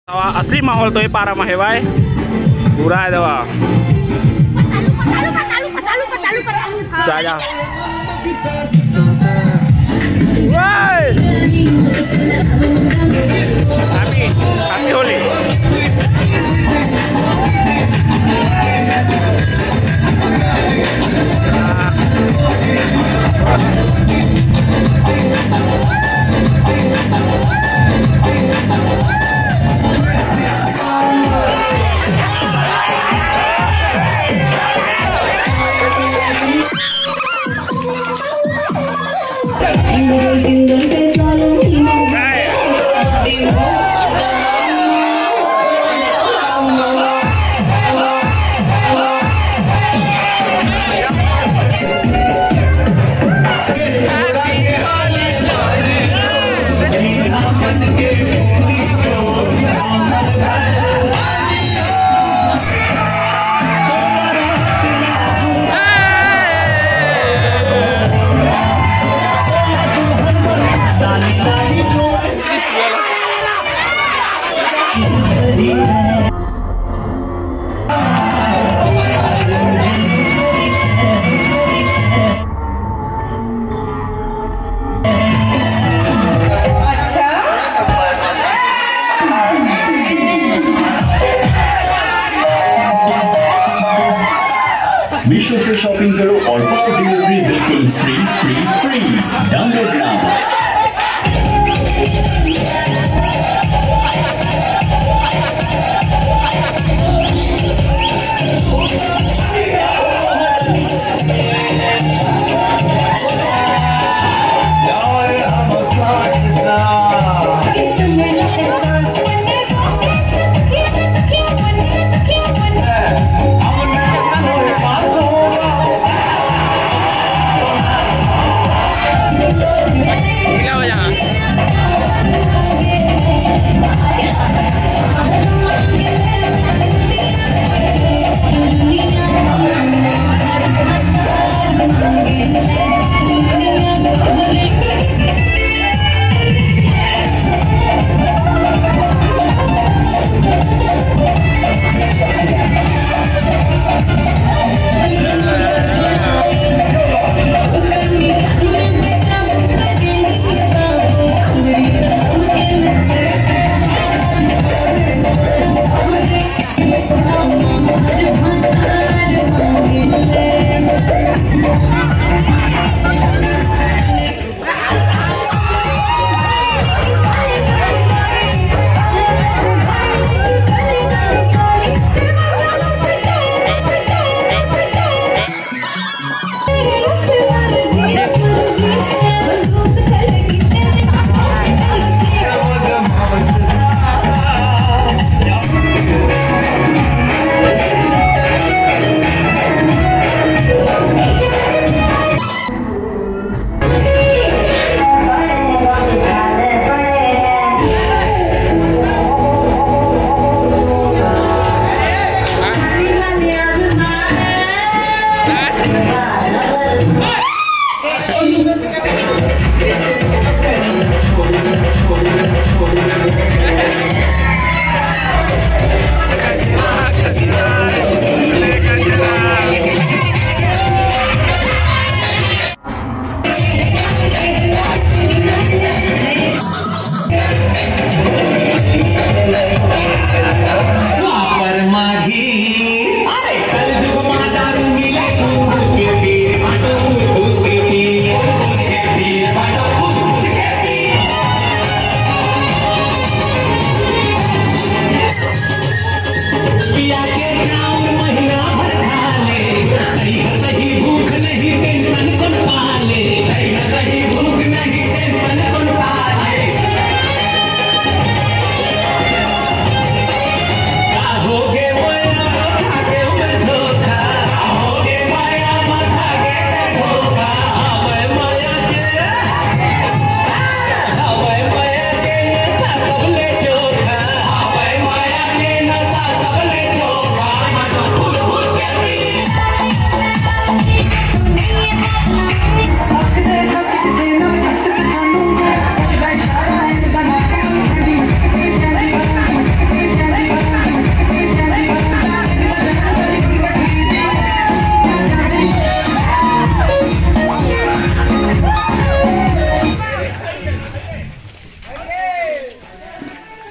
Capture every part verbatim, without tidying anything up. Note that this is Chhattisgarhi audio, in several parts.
असली माहौल तो ये पारा में है भाई, पूरा है दवा। जा, जा। Happy, happy Holi.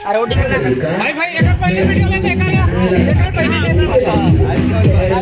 भाई, भाई, एकर पहले वीडियो लेते, एकर, एकर पहले लेते।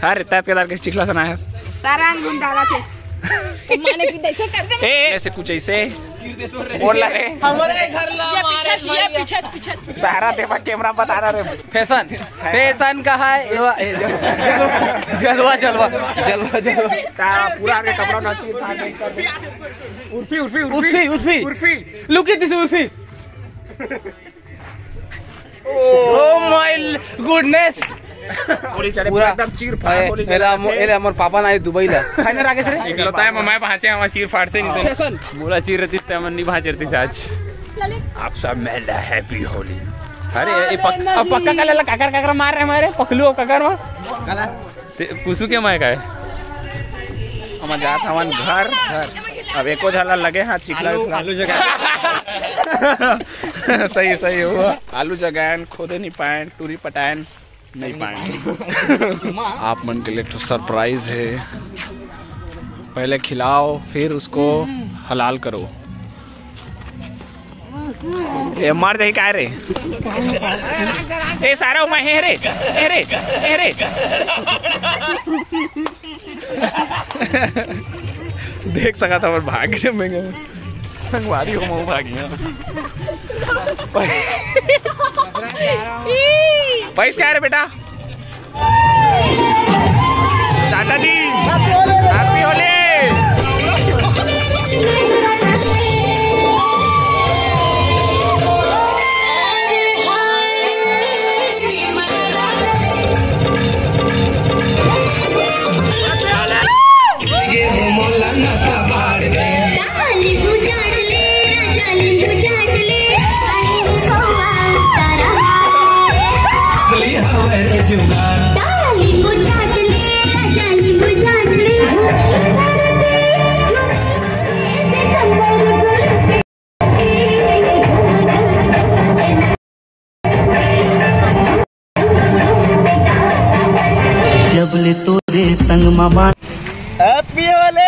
अरे, तैत के दार के चिखला सना है। सारा अंगूर डाला थे। माने कि देखे कर दे। ए, ऐसे कुछ ऐसे बोल रहा रे। हमारे घर ला ये पीछे, ये पीछे, पीछे, पीछे। सहारा देवा, कैमरा बता रहा रे। फैशन, फैशन का है। ये वा-, ए, जलवा, जलवा, जलवा, जलवा। ता पूरा आगे कपड़ा ना चीर फाड़ दे। Urfi, Urfi, Urfi, Urfi, Urfi. Urfi. Look at this Urfi. Oh my goodness। Holi चले पूरा। पूरा एकदम चीर फाड़ ए, होली चले एला मो-, जाते। एला मोर पापा ना दुबई ला। खाने राखे से रे? इकलौता है ममाए पहुंचे, हम चीर फाड़ से नहीं तो। फैशन। मोला चीर रहती तो मन नहीं पहुंचे रहती आज। आप सब मेला हैप्पी होली। अरे, ये पक-, अब पक्का कल ला काकर काकर मार रहे हमारे, पकलू अब काकर मार। ते, पुसू के माय का है? हम जात हवन घर, घर। अब एको झाला लगे हाथ चिखला आलू, उखला। आलू जगाएन। सही, सही हुआ। आलू जगाएन, खोदे नहीं पाएन, टूरी पटाएन, नहीं पाएन। आप मन के लिए एक ठो सरप्राइज है। पहले खिलाओ, फिर उसको हलाल करो। ए, मर जाही काय रे? ए, सारा मैं हे रे, ए रे, ए रे। देख सकत हवन भाग से मैं गए। संगवारी हो, मऊ भागी। पैस क्या है रे बेटा? चाचा जी, हैप्पी होली। जब ले तोरे संग मा बान- हैप्पी होली।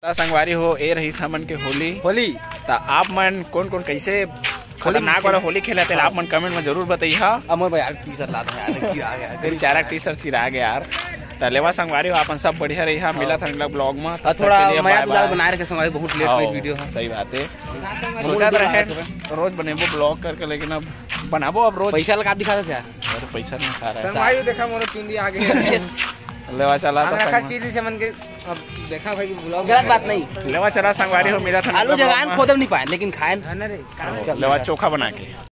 त संगवारी हो, ए रहीस हमन के होली। होली। त आप मन कोन कोन कैसे खतरनाक वाला होली खेला थे, आप मन कमेंट में जरूर बताइहा। अमर भाई यार, टी शर्ट ला दो यार, चिरा गया। तेरी चारा टी शर्ट चिरा गया यार। त लेवा संगवारी हो, अपन सब बढ़िया रही हा, मिला था अगला ब्लॉग में। तब तक थोड़ा के लिए मया बाय दुलार बाय। बनाए रखे संगवारी, बहुत लेट हाँ, में वीडियो है। सही बात है। सोचा तो रहे रोज बनेबो ब्लॉग करके, लेकिन अब बनाबो अब रोज। पैसा लगा दिखा था यार। अरे पैसा नहीं सारा है। संगवारी देखा मोर चुंदी आ गई। लेवा चला था हमरा संगवारी। चीज से मन के अब देखा भाई कि ब्लॉग गलत बात नहीं। लेवा चला संगवारी हो, मिला था आलू अगला जगाएन ब्लॉग में। खोदे नहीं पाए, लेकिन खाएन। है ना रे? चल, लेवा चल। चोखा बना के।